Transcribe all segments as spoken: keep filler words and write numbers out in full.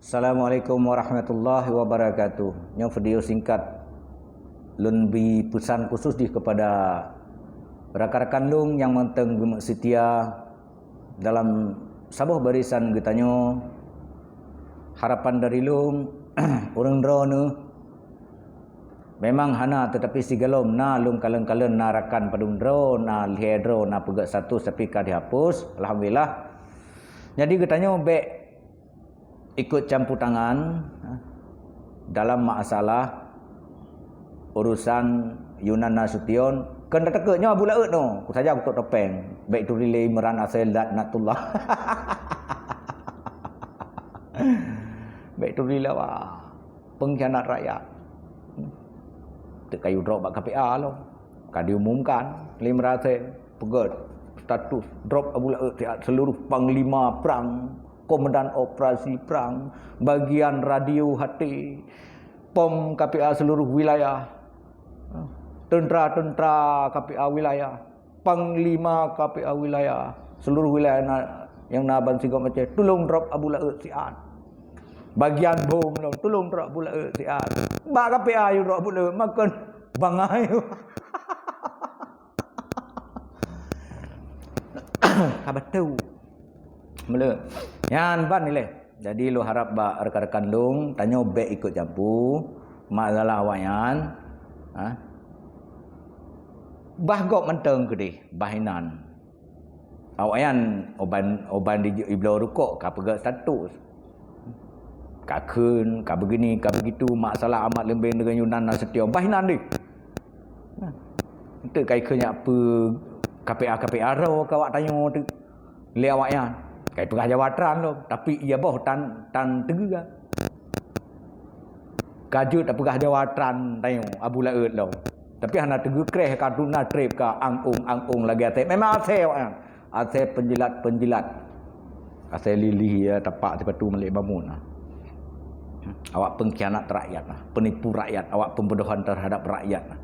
Assalamualaikum warahmatullahi wabarakatuh. Nyoe video singkat lôn bri peusan khusus dih kepada rakan-rakan lôn nyang mantong geumeuk seutia dalam saboh barisan geutanyoe. Harapan dari lôn, ureuëng droeneueh memang hana, tetapi sigohlom na lôn kalon-kalon, na rakan padum droe, na lhée droe, na peugét status tapi ka dihapus. Alhamdulillah. Jadi geutanyoe bék ikut campur tangan dalam masalah urusan Yunan Nasution. Keu teukeue nyoe Abu Laôt nyoe, kusaja kutok topeng. Bék turi lé Imran Asel Laknatullah. Bék turi lé awak. Pengkhianat rakyat. Teuk kayue drop bak K P A lom. Ka diumumkan lé Imran Asel, peugét status drop Abu Laôt siat, seluruh panglima prang, komandan operasi prang, bagian radio H T, pom K P A seluruh wilayah, tentera-tentera K P A wilayah, panglima K P A wilayah, seluruh wilayah na, nyang na ban sigom Aceh, tulông drop Abu Laôt siat. Bagian bom lom, tulông drop Abu Laôt siat. Bak K P A yue drop Abu Laôt, makon bangai. Ka beutôi. Meuleue. Nyan ban ilée. Jadi lôn harab bak rekan-rekan lôn, tanyoe bék ikut campur masalah awaknyan. Ha? Bah gob mantong keudeh, bah inan. Awaknyan uban, uban di, di bloe rukok ka peugét status. Ka kheun, ka begini, ka begitu, masalah amat leumbeng dengan Yunan Nasution. Bah inan deh. Itu kai kheun nyak peu K P A, K P A roh ka awak tanyoe tu. Lé awaknyan. Kai peugah Jawa Trans lom, tapi iya boh tan, tan teugeuga. Ka jeuet tapeugah Jawa Trans tanyoe, Abu Laôt lom. Tapi hana teugeukreh ka duna treb ka ang-ung, ang-ung lagée Aceh. Memang Aceh awaknyan. Asai penjilat-penjilat. Asai lilih ya tapak sipatu malik bamun nah. Awak pengkhianat rakyat nah, penipu rakyat, awak pembodohan terhadap rakyat nah.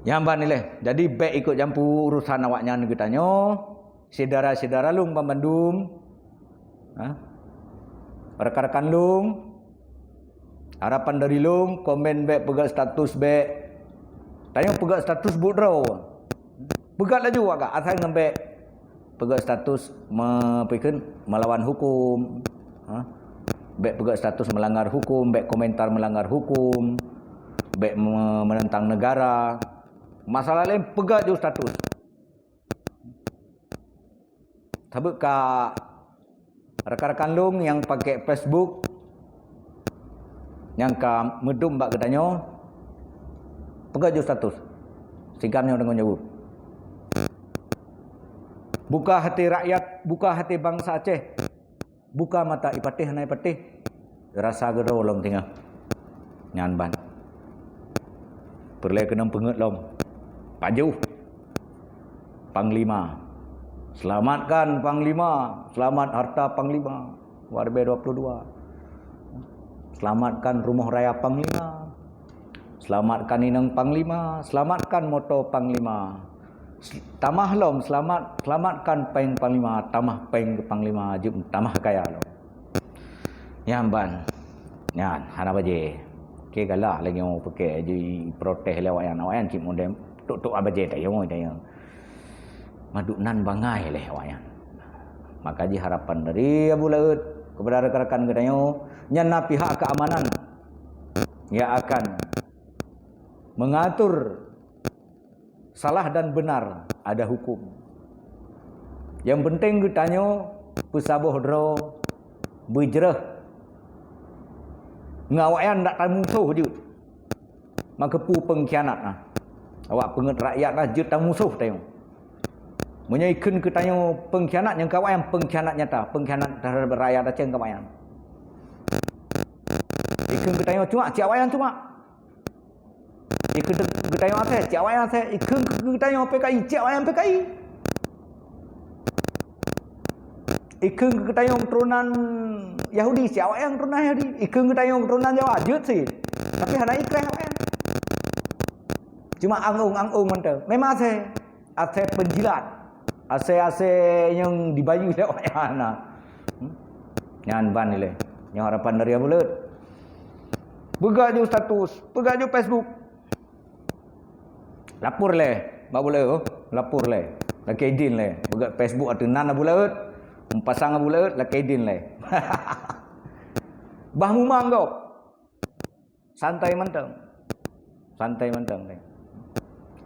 Nyang ban ileh. Jadi bék ikut jampu urusan awaknyan geutanyoe, syedara-syedara lôn banmandum. Ha? Rekan-rekan lôn, harapan dari lôn, komen bék, peugét status bék. Tanyoe peugét status buet droe. Peugét laju agak asai ngon bék peugét status me-, peue kheun, melawan hukum. Ha? Bék peugét status melanggar hukum, bék komentar melanggar hukum, bék me-, menentang negara. Masalah laén peugét ju status. Sabeue ka rekan-rekan lôn nyang pakai Facebook, nyang ka meudum bak geutanyoe, peugét ju status. Sigan nyoe deungon jaweueb. Buka hati rakyat, buka hati bansa Aceh. Buka mata ipatéh hana ipatéh. Rasa geudroe lom teungoh. Nyan ban. Peureulée keunong peungeuet lom. Pajoh. Panglima. Selamatkan Panglima. Selamat harta Panglima. Dua ribu dua puluh dua. Selamatkan rumoh raya Panglima. Selamatkan inong Panglima. Selamatkan moto Panglima. Tamah lom, selamat, selamatkan péng Panglima, tamah péng keu Panglima, jeuet tamah kaya lom. Nyan ban. Nyan, hana bajée. Oke, galak lagée nyoe peuke jiprotes lé awaknyan. Awaknyan cit model tok-tok abajée tanyoe, tanyoe. Maduk nan bangai lé awaknyan. Maka jih harapan dari Abu Laôt kepada rekan-rekan geutanyoe, nyan na pihak keamanan yang akan mengatur salah dan benar ada hukum. Yang penting geutanyoe peusaboh droe beujreuh ngon awaknyan dak tamusoh jeuet. Maka peue pengkhianat nah. Awak peungeuet rakyat nah jeuet tamusoh tanyoe. Meunyoe ikheun keu tanyoe pengkhianat nyang ka awaknyan pengkhianat nyata, pengkhianat terhadap rakyat Aceh ka awaknyan. Ikheun keu tanyoe cuma, cit awaknyan cuma. Ikheun geutanyoe asai, cit awaknyan asai. Ikheun geutanyoe P K I, cit awaknyan P K I. Ikheun geutanyoe keturunan Yahudi, cit awaknyan keturunan Yahudi. Ikheun geutanyoe keturunan Jawa, jeuet cit. Tapi hana ikreh awaknyan. Cuma ang-ung-ang-ung mantong. Memang asai, asai penjilat. Asai-asai nyang dibayeue lé awaknyan na. Hmm? Nyan ban ilée. Nyoe harapan dari Abu Laôt. Peugah ju status, peugah ju Facebook. Lapor lé bak Abu Laôt, oh. Lapor lé. Lakée idin lé. Peugah Facebook ateueh nan Abu Laôt. Meupasang Abu Laôt, lakée idin lé. Bah mumang gob. Santai mantong. Santai mantong.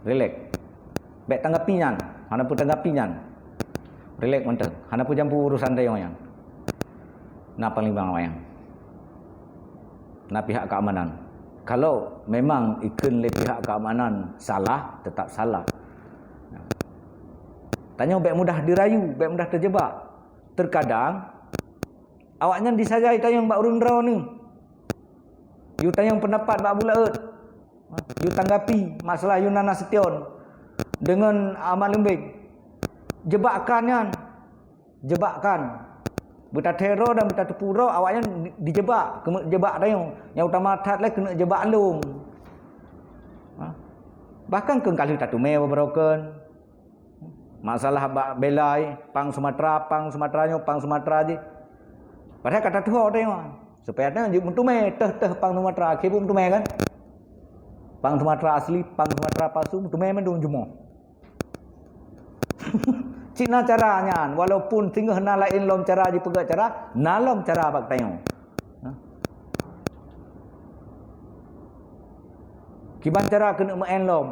Rilek. Bék tanggapi nyan. Hana peue tanggapi nyan. Rilek mantong. Hana peue jampu urusan tayong nyan. Na panglima awaknyan. Na pihak keamanan. Kalau memang ikheun lé pihak keamanan salah, tetap salah. Tanyoe bék mudah dirayu, bék mudah teujebak. Terkadang, awaknyan disajai tayong bak ureuëng droeneuh. Yue tanyong peundapat bak Abu Laôt. Yue tanggapi masalah Yunana Setion deungon Ahmad Leumbeng. Jeubakkan nyan. Jeubakkan. Beutathero dan beutateupeue droe awaknyan di-, dijeubak, keuneuk jeubak tayong. Nyang utama that lé keuneuk jeubak lôn. Ha? Bahkan keu ka lheueh tateumé beubroken. Masalah bak belai, pang Sumatra, pang Sumatra nyoe, pang Sumatra jih. Padahai ka tatuho teuh nyoe. Supaya teuh jeuet meuteumé, teuh-teuh pang Sumatra, akhé buet meuteumé kan? Pang Sumatra asli, pang Sumatra palsu, meuteumé mandum jumoh. Cit na cara nyan, walaupun singoh na laén lom cara jipeugah cara, na lom cara bak tanyoe. Ha? Kiban cara keuneuk meu'en lom.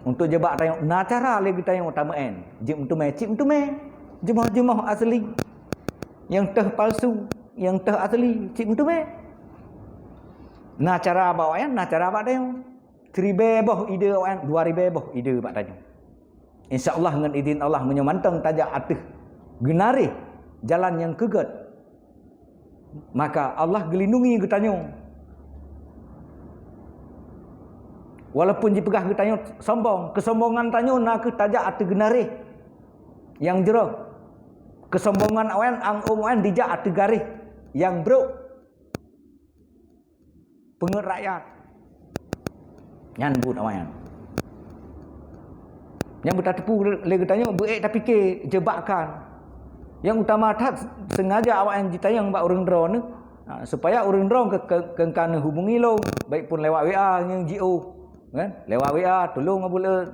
Untuk jeubak tanyoe, na cara lé geutanyoe tameu'en. Jeuet meuteumé, cit meuteumé. Jumoh-jumoh asli. Nyang teuh palsu, nyang teuh asli, cit meuteumé. Na cara bak awaknyan, na cara bak tanyoe. Siribée boh ide awaknyan, dua ribée boh ide bak tanyoe. Insya Allah, ngon idin Allah, meunyoe mantong tajak ateueh geunaréh jalan nyang keugét, maka Allah geulindungi geutanyoe. Walaupun jipeugah geutanyoe sombong, keusombongan tanyoe na kheueh tajak ateueh geunaréh nyang jroh. Keusombongan awaknyan, ang-ong awaknyan dijak ateueh garéh nyang brok. Peungét rakyat. Nyan buet awaknyan. Nyang beutateupeue lé geutanyoe, beuék tapike, jeubakkan. Nyang utama that, sengaja awaknyan jitanyong bak ureuëng droeneuh, ha, supaya ureuëng droe keu, keu, keu ka neuhubungi lôn, baik pun lewat W A ngon G O, kan? Lewat W A, tulông Abu Laôt,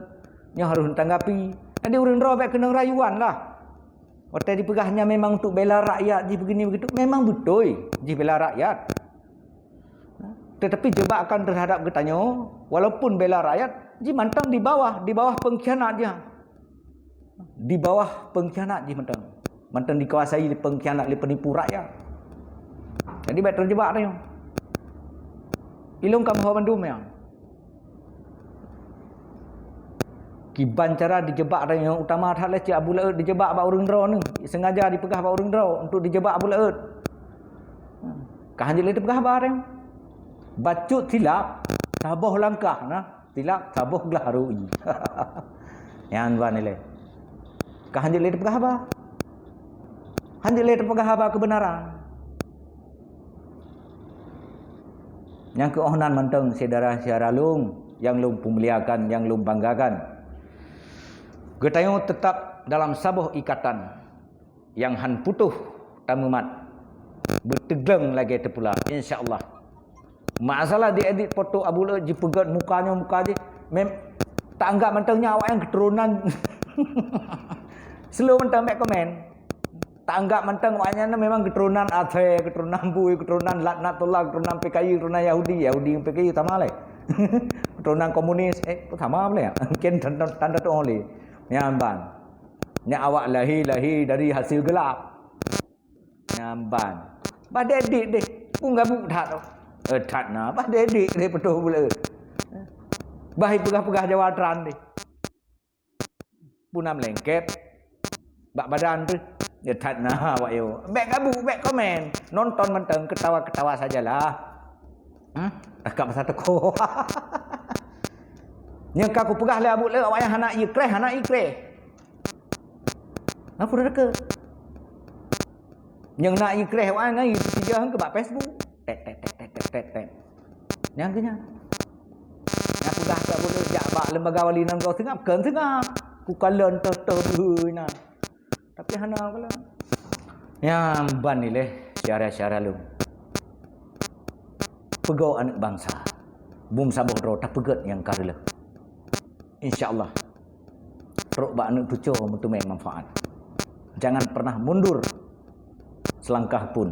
nyoe harôh neutanggapi. Jadi ureuëng droe bék keunong rayuan lah. Watée jipeugah nyan memang untuk bela rakyat jih begini begitu, memang beutôi jih bela rakyat. Tetapi jeubakkan terhadap geutanyoe, walaupun bela rakyat, jih mantong di bawah, di bawah pengkhianat jih. Di bawah pengkhianat jih mantong. Mantong dikuasai lé pengkhianat, lé penipu rakyat. Jadi bék teujeubak tanyoe. Ilông ka meuho bandum nyan. Kiban cara dijeubak tanyoe, nyang utama that lé cit Abu Laôt dijeubak bak ureuëng droeneuh, sengaja dipeugah bak ureuëng droe untuk dijeubak Abu Laôt. Ka hanjeuet lé teupeugah haba tanyoe. Bacut silap, saboh langkah na, silap saboh glah rui. Nyan ban ilée. Ka hanjeuet lé teupeugah haba. Hanjeuet lé teupeugah haba keubeunaran. Nyang keuh nan mantong syedara-syedara lôn nyang lôn peumuliakan, nyang lôn banggakan. Geutanyoe teutap dalam saboh ikatan nyang han putôh tameumat, beuteugleueng lagée teupula, insya Allah. Masalah diedit foto Abu Laôt jipeugét muka nyoe muka jih, mem-, taanggab mantong nyan awaknyan keuturonan. Slow mantong bék komen. Taanggab mantong awaknyan memang keuturonan Aceh, keuturonan Bui, keuturonan laknatullah, keuturonan P K I, keuturonan Yahudi, Yahudi ngon P K I sama lé. Keuturonan komunis, eh, sama lé. Mungkin tanda, tanda tu oleh. Nyan ban. Nyan awak lahé-lahé dari hasil gelap. Nyan ban. Bah diedit deh. Pun gabuk that tu. Eh, that na. Bah diedit deh putôh buleuen. Bah ipeugah-peugah Jawa Trans deh. Pun na meulengket bak badan tu. Ya that na awak yo. Bék gabuk, bék komen. Nonton mantong, ketawa-ketawa sajalah. Hmm? Takab masa teuko. Nyang ka kupeugah lé Abu Laôt, awaknyan hana ikreh, hana ikreh. Apa dah ke? Nyang na ikreh awaknyan, na ipijah ke bak Facebook. Tet, tet, tet, tet, tet, tet, tet. Nyang keu nyan. Nyang peugah tak boleh jak bak lembaga wali nan gau seungab, kon seungab. Kukalon toh-toh beuhe inan. Tapi hana kala. Nyang ban ilée. syedara-syedara lôn, peugoe aneuëk bansa, beusaboh droe tapeugét nyang ka reuloh. Insya Allah, trok bak aneuëk cucoe meuteumé manfaat. Jangan pernah mundur selangkah pun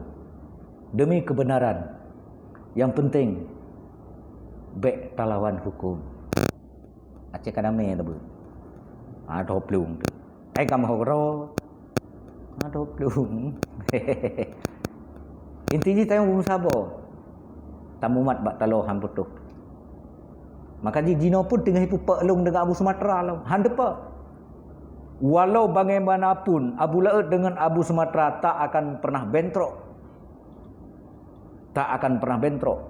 demi kebenaran. Yang penting, bék talawan hukum. Aceh ka damé teubeuet. Ha, tho plueng tu. Ai kamoe keudroe. Ha, tho plueng. Inti jih tanyoe beusaboh. Tamumat bak taloe han putôh. Maka jih jinoe pun teungoh ipeupak lôn deungon Abu Sumatra lom. Han teupak. Walau bagaimanapun, Abu Laôt deungon Abu Sumatra tak akan pernah bentrok. Tak akan pernah bentrok.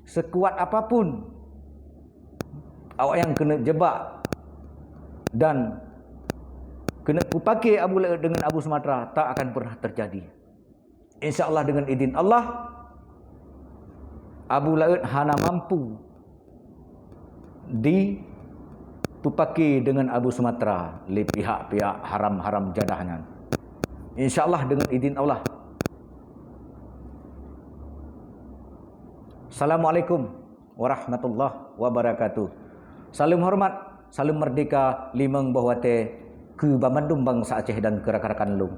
Sekuat apapun awak nyang keuneuk jebak dan keuneuk peupaké Abu Laôt deungon Abu Sumatra, tak akan pernah terjadi. Insya Allah, dengan izin Allah, Abu Laôt hana mampu dipeupaké deungon Abu Sumatra lé pihak-pihak haram-haram jadah nyan. Insya Allah, dengan izin Allah. Assalamualaikum warahmatullahi wabarakatuh. Saleuem horeumat, saleuem meurdéhka limong boh watée keu banmandum bansa Aceh dan keu rakan-rakan lôn.